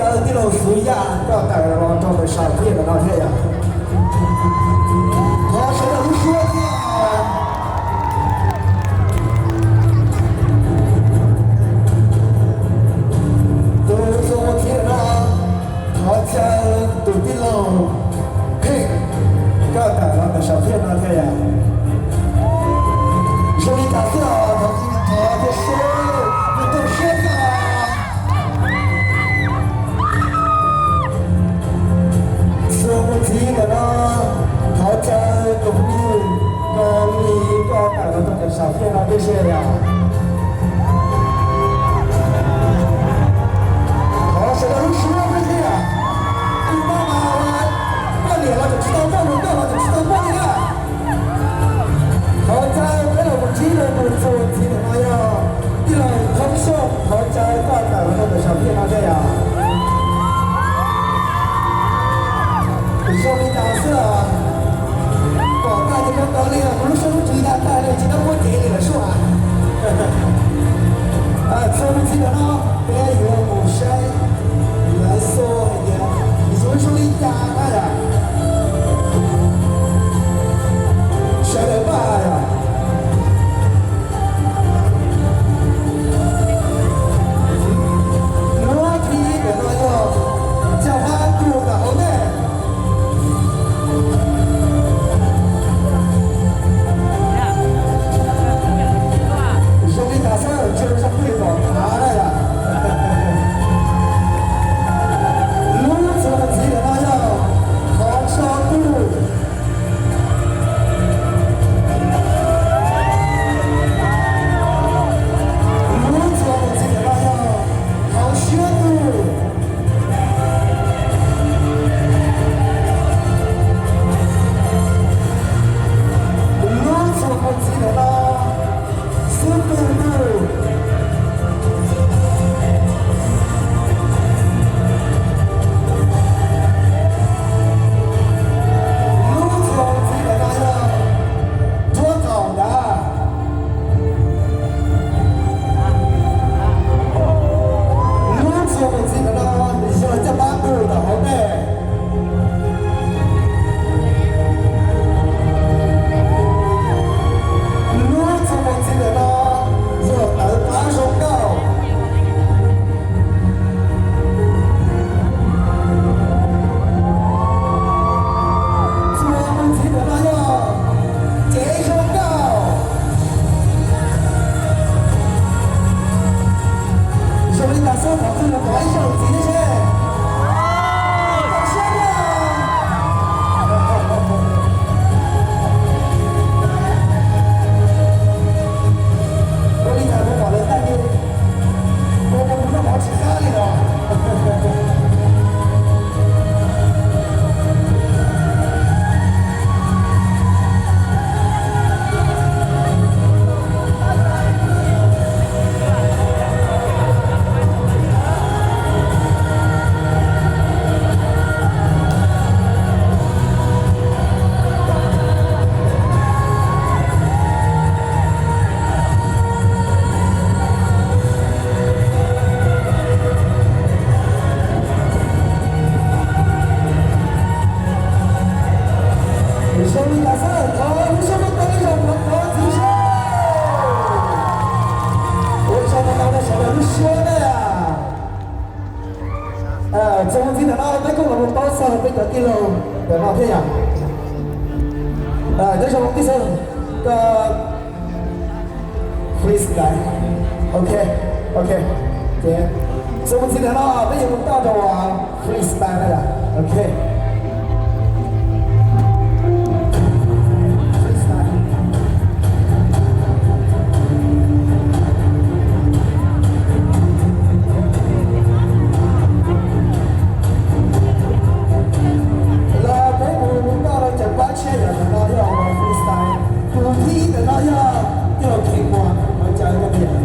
Tij laug Xwv Yaj, koj tawm los rau ntawm sam thiaj ntawm no thiab yom. Thov sawv daws lub suab thiab. Tus txuas mus txij ntawm no, thov caw tus tij laug Pheej, koj tawm los ntawm sam thiaj no thiab yom. Zoo li cas xwb os, thov caw thiab seb, tus tij laug Xwv Yaj. Txuas mus txij ntawm no, thov caw tus phooj ywg Kos Lis, koj tawm los rau ntawm sam thiaj no thiab seb yom. Thov sawv daws lub suab thiab thiab. Tus no mas poj niam los tseem tsis tau muaj, tus nkauj los tseem tsis tau muaj li na. Thov caw peb los mus ntsib rau tus txuas mus txij ntawm no yog tij laug Thoob Xyooj, thov caw koj tawm los rau ntawm sam thiaj no thiab yom. Zoo li cas xwb os, pom tag ces koj tau li os, kuv lub siab lub ntsws ya tag li tsis tau muaj cev li lawm sua. Txuas mus txij ntawm no peb yuav mus saib lawv xu hais tias zoo zoo li cas na yom. Sawv daws pab yom. Lub thib ib ntawm no yog Caj Vab Tug tom hauv ntej. Zoo li cas xwb, tsis zoo phooj ywg pom thav na yom. Lub txuas mus txij ntawm no yog Thov Tso Tug. Lub txuas mus txij ntawm no yog Thov Siab Tug. Lub txuas mus txij ntawm no Xub Pwg Tug. Lub txuas mus txij ntawm no yog Nruab Qaum Nrad. Lub txuas mus txij ntawm no yog Caj Vab Tug tom hauv ntej. Lub txuas mus txij ntawm no yog Tawv Pab Zoo Nkauj. Txuas mus txij ntawm no yog Cev Zoo Nkauj. Zoo li cas xwb, thov qhia rau ib zaug ntxiv thiab seb. Zoo siab thiab. Ua li cas kuv pom lawv tag kis ua ua kuv lub hauv tsis qab li os. Zoo li cas xwb, thov lub suab muaj tau ib zaug qhov qhov ntxiv seb. Ua tsaug ntau ntau rau sawv daws lub suab na. Txuas mus txij ntawm no peb kuj los mus paub txog peb cov tij laug ntawm no thiab yom. Nyob zoo tij laug, koj freestyle. Ok, ok. Ces txuas mus txij ntawm no peb yuav mus toj rau freestyle na yom. Ok. Freestyle. Los peb mus toj rau cov pab tshiab yom, ntawm no yog freestyle. Tus thib ib ntawm no yog tij laug Kheev Muas, thov caw koj tiag.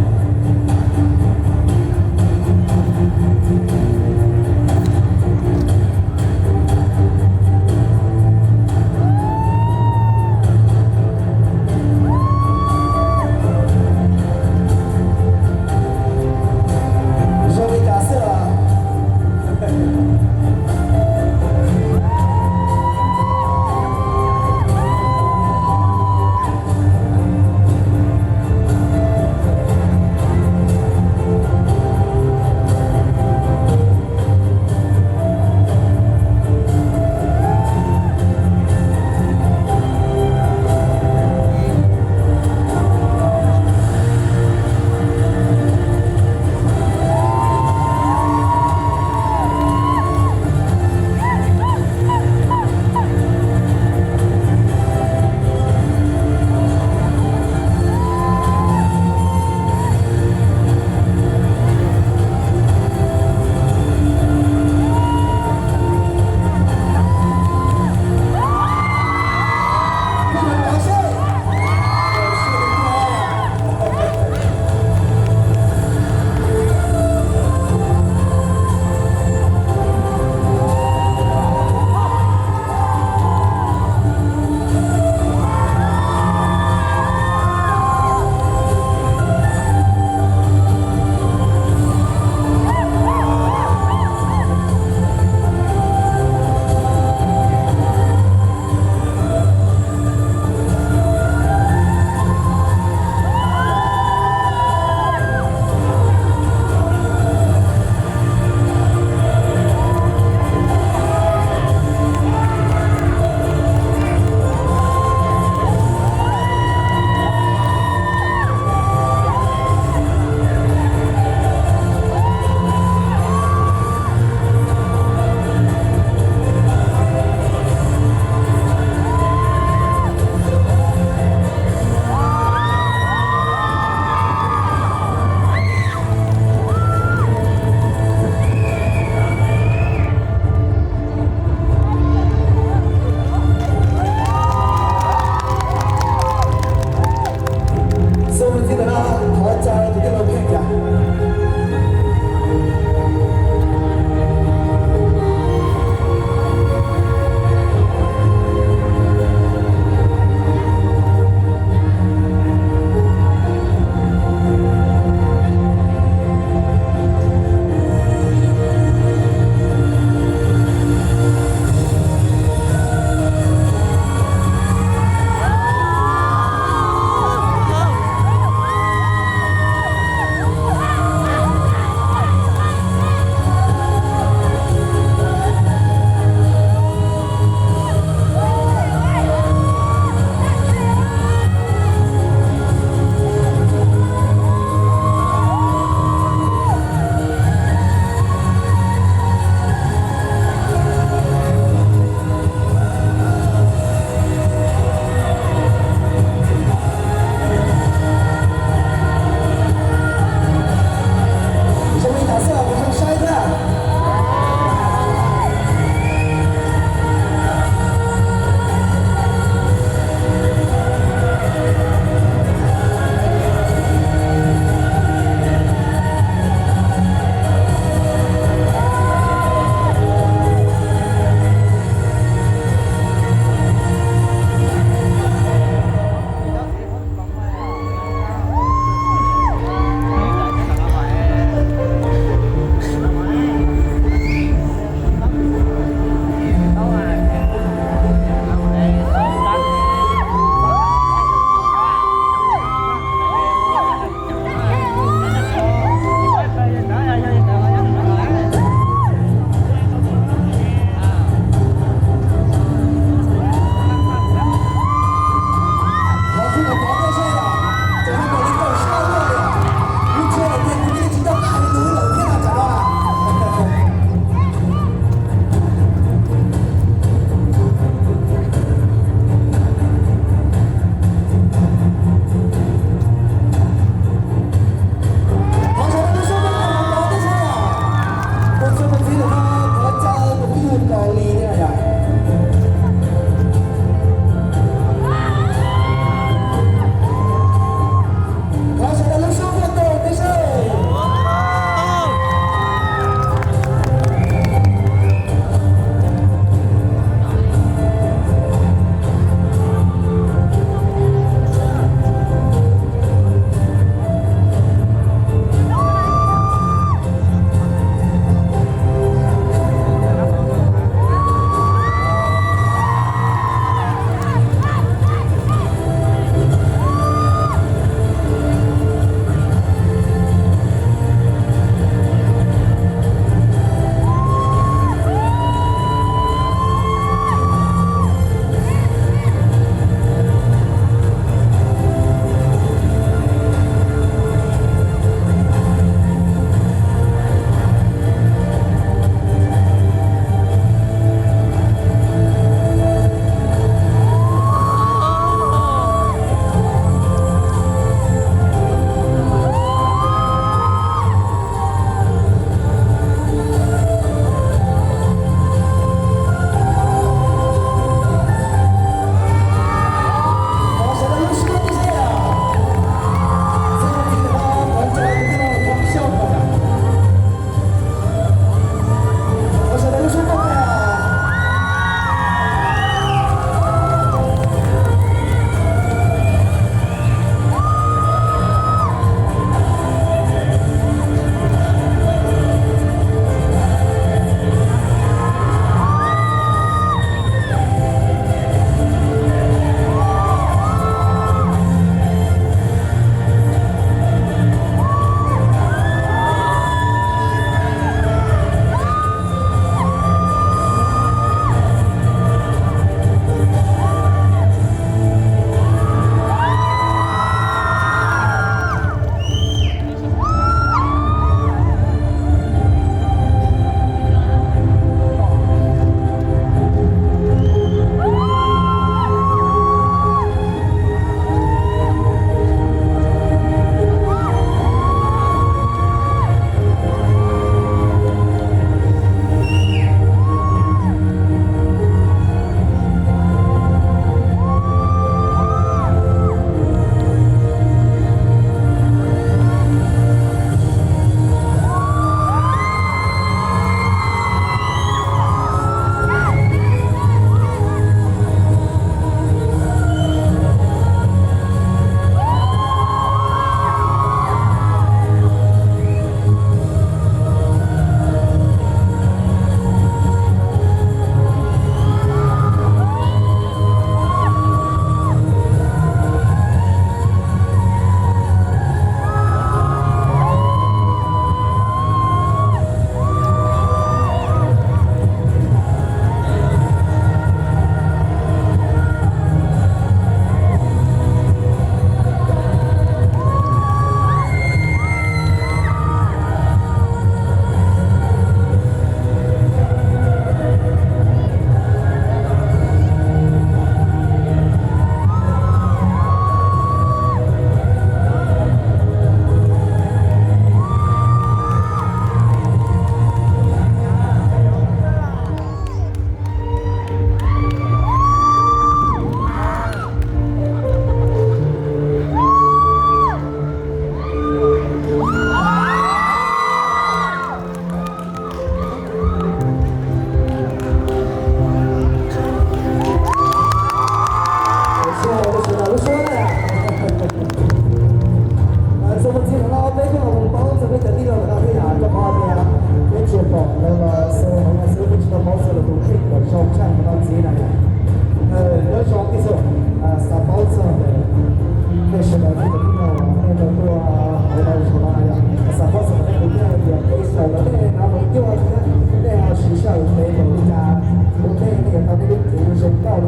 Kuv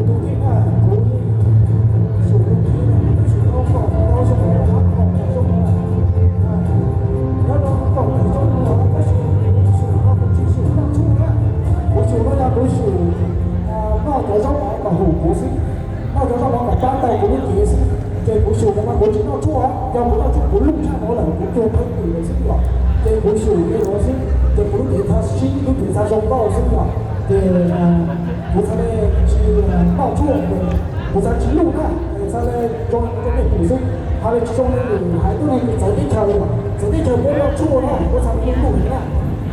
tus kheej na, kuv yeej xyum zoo kis, kuv twb xyum tau kaum tau zoo, kaum tau zoo na. Nyob rau kaum tau zoo no tab sis kuv xyum no kuv tsis xyum noj tshuaj na. Kuv xyum no yog kuv xyum noj cov zaub mov kom hum kuv xwb. Noj cov zaub mov kom pab tau kuv lub cev xwb. Ces kuv xyum no mas kuv tsis noj tshuaj, yog kuv noj tshuaj kuv luj tshaj no lawm kuv tuag pheej twm lawm xwb yom. Ces kuv xyum li no xwb ces kuv lub cev txha sib, lub cev txha zoo nkauj xwb yom. Ces kuv txhaj le tsis noj tshuaj, kuv txhaj tsis luj na, txhaj le zoo rau nej pum xwb. Hais le tsis zoo li hais tuaj li txawv teb chaws yom, txawv teb chaws muab noj tshuaj na kuv txhaj li luj na.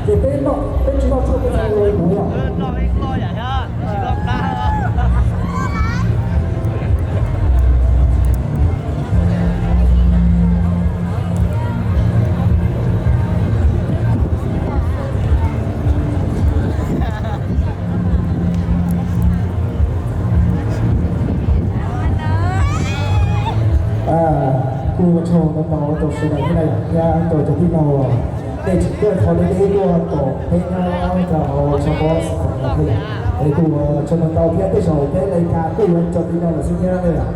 Ces peb noj, peb tsis noj tshuaj peb txhaj li luj yom. Kuj ua tsaug ntau ntau rau sawv daws thiab na yom, thiab rau cov tij laug uas nej tseem tuaj tho deb deb tuaj tom peb nyob rau hauv Tshav Pob Xeev Khuam no thiab yom. Es kuj ua tsaug ntau ntau thiab tej zaum peb li cas kuj yuav cov tij laug lawm xwb thiab na yom.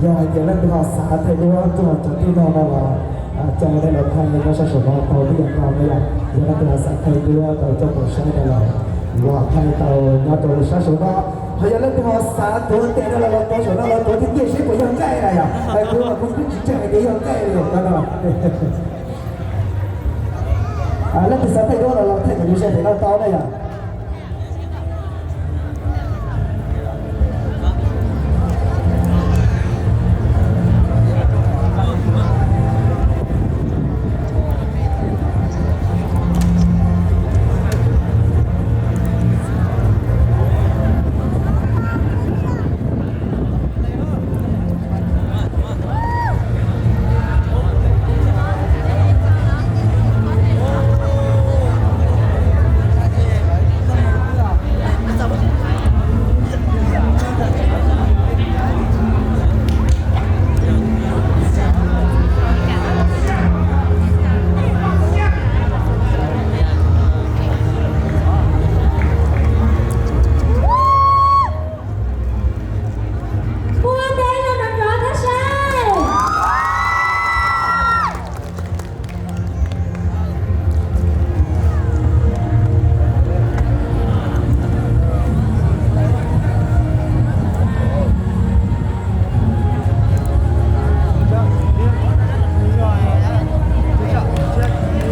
Yog hais tias leej twg ho xav thaij duab tuaj cov tij laug no los caw nej los thaij nyob sab saum no tau ib yam nkaus na yom. Yog leej twg ho xav thaij duab rau coj mus saib no los los thaij tau nyob rau sab saum no. Ho yog leej twg ho xav tuav tes no los los tuav saum no los tuav tiag tiag seb puas yog nqaij na yom. Kuv kuv twb tsis tseem hais tias yog nqaij li no. Leej twg xav thaij duab los los thaij kom zoo saib pem no tau na yom.